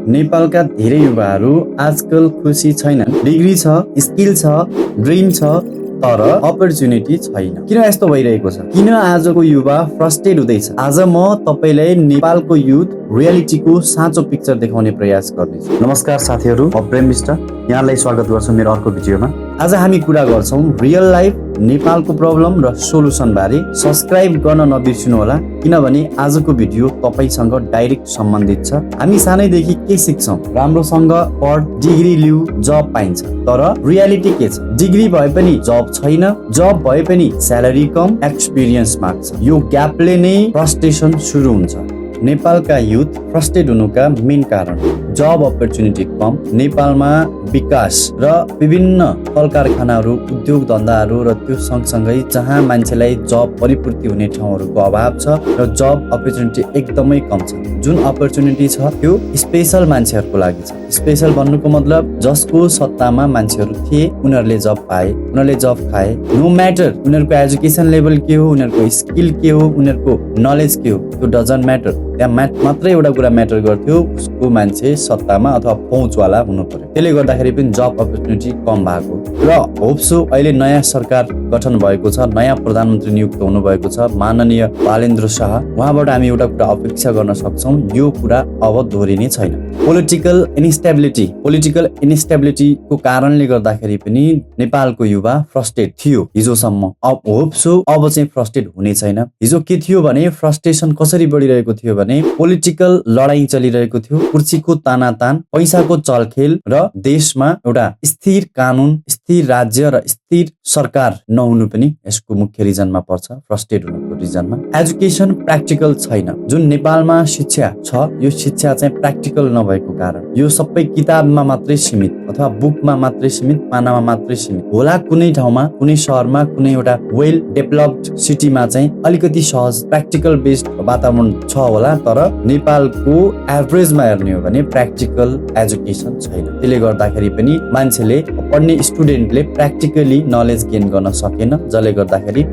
नेपालका धेरै युवाहरू आजकल खुसी छैनन्। डिग्री छ, स्किल छ, ड्रिम छ, तर अपर्च्युनिटी छैन। किन यस्तो भइरहेको छ? किन आजको युवा फ्रस्ट्रेट हुँदैछ? आज म तपाईलाई नेपालको युथ रियालिटीको साँचो पिक्चर देखाउने प्रयास गर्नेछु। नमस्कार साथीहरू, म प्रेम विष्ट यहाँलाई स्वागत गर्छु मेरो अर्को भिडियोमा। आज हामी कुरा गर्छौं रियल लाइफ नेपालको प्रब्लम र सोलुसन बारे। सब्स्क्राइब गर्न नबिर्सिनु होला, किनभने आजको भिडियो तपाईसँग डाइरेक्ट सम्बन्धित छ। हामी सानैदेखि के सिक्छौं? राम्रोसँग पढ, डिग्री लिऊ, जब पाइन्छ। तर रियालिटी के छ? डिग्री भए पनि जब छैन, जब भए पनि स्यालेरी कम, एक्सपिरियन्स माग्छ। यो ग्यापले नै फ्रस्ट्रेसन सुरु हुन्छ। नेपालका युथ फ्रस्ट्रेट हुनुका मेन कारण जब अपर्च्युनिटी कम, नेपालमा विकास र विभिन्न कल कारखानाहरू, उद्योग धन्दाहरू र त्यो सँगसँगै जहाँ मान्छेलाई जब परिपूर्ति हुने ठाउँहरूको अभाव छ र जब अपर्च्युनिटी एकदमै कम छ। जुन अपर्च्युनिटी छ त्यो स्पेशल मान्छेहरूको लागि छ। स्पेशल भन्नुको मतलब जसको सत्तामा मान्छेहरू थिए उनीहरूले जब पाए, उनीहरूले जब खाए। नो म्याटर उनीहरूको एजुकेसन लेभल के हो, उनीहरूको स्किल के हो, उनीहरूको नलेज के हो, त्यो डजन्ट म्याटर। त्यहाँ मात्रै एउटा कुरा म्याटर गर्थ्यो, उसको मान्छे सत्तामा अथवा पहुँचवाला हुनु पर्यो। त्यसले गर्दाखेरि पनि जब अपर्च्युनिटी कम भएको र होप्सो अहिले नयाँ सरकार गठन भएको छ, नयाँ प्रधानमन्त्री नियुक्त हुनु भएको छ, माननीय बालेन्द्र शाह। उहाँबाट हामी एउटा कुरा अपेक्षा गर्न सक्छौं, यो कुरा अब दोहोरिने छैन। पोलिटिकल इन्स्टेबिलिटीको कारणले गर्दाखेरि पनि नेपालको युवा फ्रस्ट्रेट थियो हिजोसम्म। अब होप्सो अब चाहिँ फ्रस्ट्रेट हुने छैन। हिजो के थियो भने फ्रस्ट्रेसन कसरी बढिरहेको थियो भने पोलिटिकल लडाई चलिरहेको थियो, कुर्सीको तानातान, पैसाको चलखेल र देशमा एउटा स्थिर कानून, स्थिर राज्य र स्थिर सरकार नहुनु पनि यसको मुख्य रिजनमा पर्छ। फ्रस्ट्रेट हुनुको रिजनमा एजुकेसन प्र्याक्टिकल छैन। जुन नेपालमा शिक्षा छ, यो शिक्षा चाहिँ प्र्याक्टिकल नभएको कारण यो सबै किताबमा मात्रै सीमित अथवा बुकमा मात्रै सीमित, पानामा मात्रै सीमित होला। कुनै ठाउँमा, कुनै शहरमा, कुनै एउटा वेल डेभलप्ड सिटीमा चाहिँ अलिकति सहज प्र्याक्टिकल बेस्ड वातावरण छ होला, तर नेपालको एभरेजमा हेर्ने हो भने प्र्याक्टिकल एजुकेसन छैन। त्यसले गर्दाखेरि पनि मान्छेले पढ्ने स्टुडेन्टले प्र्याक्टिकली नलेज गेन गर्न सकेन, जसले गर्दाखेरि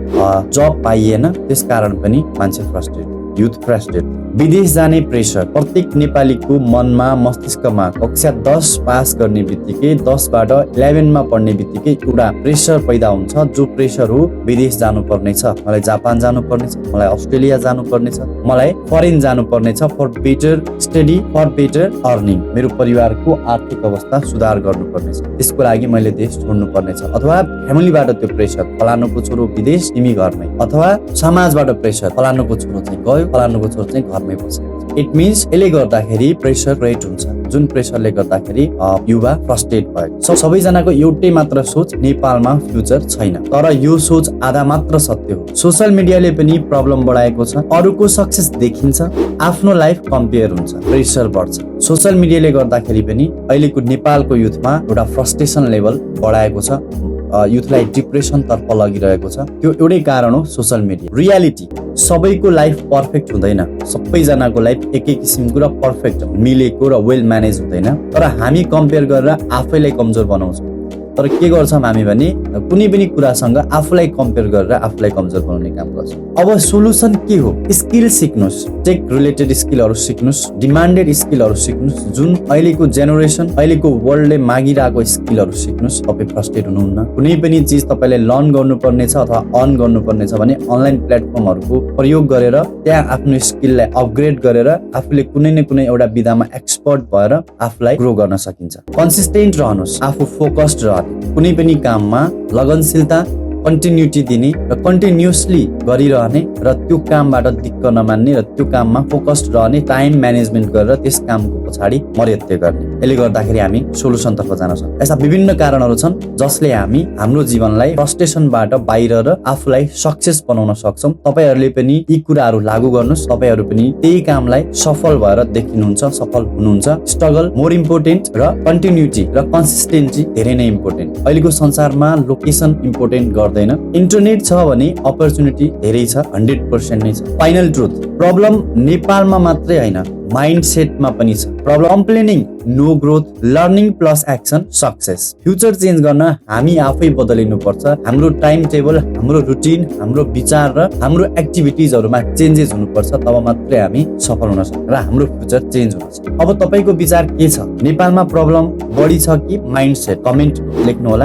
जब पाइएन। त्यस कारण पनि मान्छे फ्रस्ट्रेट, युथ फ्रस्ट्रेट। विदेश जाने प्रेसर प्रत्येक नेपालीको मनमा, मस्तिष्कमा कक्षा 10 पास गर्ने बित्तिकै, 10बाट 11मा पढ्ने बित्तिकै एउटा प्रेसर पैदा हुन्छ। जो प्रेसर हो विदेश जानुपर्नेछ, मलाई जापान जानुपर्नेछ, मलाई अस्ट्रेलिया जानुपर्नेछ, मलाई फरेन जानुपर्नेछ for better study, for better earning. मेरो परिवारको आर्थिक अवस्था सुधार गर्नुपर्नेछ, त्यसको लागि मैले देश छोड्नुपर्नेछ। अथवा फ्यामिलीबाट त्यो प्रेसर, फलानुको छोरो विदेश, तिमी घरमै। अथवा समाजबाट प्रेसर, फलानुको छोरो चाहिँ गयो, फलानुको छोरो चाहिँ घरमै बस्छ। इट मिन्स यसले गर्दाखेरि प्रेसर क्रिएट हुन्छ, जुन प्रेसरले गर्दाखेरि युवा फ्रस्ट्रेट भयो। सबैजनाको एउटै मात्र सोच, नेपालमा फ्युचर छैन। तर यो सोच आधा मात्र सत्य हो। सोशल मिडियाले पनि प्रब्लम बढाएको छ। अरूको सक्सेस देखिन्छ, आफ्नो लाइफ कम्पेयर हुन्छ, प्रेसर बढ्छ। सोशल मिडियाले गर्दाखेरि पनि अहिलेको नेपालको युथमा एउटा फ्रस्ट्रेसन लेभल बढाएको छ, युथलाई डिप्रेसन तर्फ लगिरहेको छ। त्यो एउटै कारण हो, सोशल मिडिया। रियालिटी सबैको लाइफ पर्फेक्ट हुँदैन, सबैजनाको लाइफ एकै किसिमको र पर्फेक्ट मिलेको र वेल म्यानेज हुँदैन। तर हामी कम्पेयर गरेर आफैलाई कमजोर बनाउँछौँ। तर के गर्छौँ हामी भने कुनै पनि कुरासँग आफूलाई कम्पेयर गरेर आफूलाई कमजोर बनाउने काम गर्छौँ। अब सोलुसन के हो? स्किल सिक्नुस्, टेक रिलेटेड स्किलहरू सिक्नुस्, डिमान्डेड स्किलहरू सिक्नुस्। जुन अहिलेको जेनेरेसन, अहिलेको वर्ल्डले मागिरहेको स्किलहरू सिक्नुस्। तपाईँ फ्रस्ट्रेट हुनुहुन्न। कुनै पनि चिज तपाईँले लर्न गर्नुपर्नेछ अथवा अर्न गर्नुपर्नेछ भने अनलाइन प्लेटफर्महरूको प्रयोग गरेर त्यहाँ आफ्नो स्किललाई अपग्रेड गरेर आफूले कुनै न कुनै एउटा विधामा एक्सपर्ट भएर आफूलाई ग्रो गर्न सकिन्छ। कन्सिस्टेन्ट रहनुहोस्, आफू फोकस्ड रहनुहोस्। कुनै पनि काममा लगनशीलता, कन्टिन्युटी दिने र कन्टिन्युसली गरिरहने र त्यो कामबाट दिक्क नमान्ने र त्यो काममा फोकस्ड रहने, टाइम म्यानेजमेन्ट गरेर त्यस कामको पछाडि मर्यादा गर्ने। यसले गर्दाखेरि हामी सोलुसन तर्फ जान सक्छौँ। यस्ता विभिन्न कारणहरू छन् जसले हामी हाम्रो जीवनलाई फ्रस्ट्रेसनबाट बाहिर र आफूलाई सक्सेस बनाउन सक्छौँ। तपाईहरूले पनि यी कुराहरू लागू गर्नुहोस्। तपाईहरू पनि त्यही कामलाई सफल भएर देखिनुहुन्छ, सफल हुनुहुन्छ। स्ट्रगल मोर इम्पोर्टेन्ट र कन्टिन्युटी र कन्सिस्टेन्सी धेरै नै इम्पोर्टेन्ट। अहिलेको संसारमा लोकेसन इम्पोर्टेन्ट गर्दैन। इन्टरनेट छ भने अपर्च्युनिटी धेरै छ, 100% नै छ। फाइनल ट्रुथ, प्रब्लम नेपालमा मात्रै होइन, माइन्ड सेटमा पनि छ। Problem complaining no growth, learning plus action success. Future change गर्न हामी आफै बदलिनु पर्छ। हाम्रो टाइम टेबल, हाम्रो रुटिन, हाम्रो विचार र हाम्रो एक्टिभिटिजहरुमा चेन्जेस हुनुपर्छ, तब मात्रै हामी सफल हुन सक्छौँ र हाम्रो फ्युचर चेन्ज हुन्छ। अब तपाईको विचार के छ? नेपालमा प्रब्लम बढी छ कि माइन्ड सेट? कमेन्ट लेख्नु होला।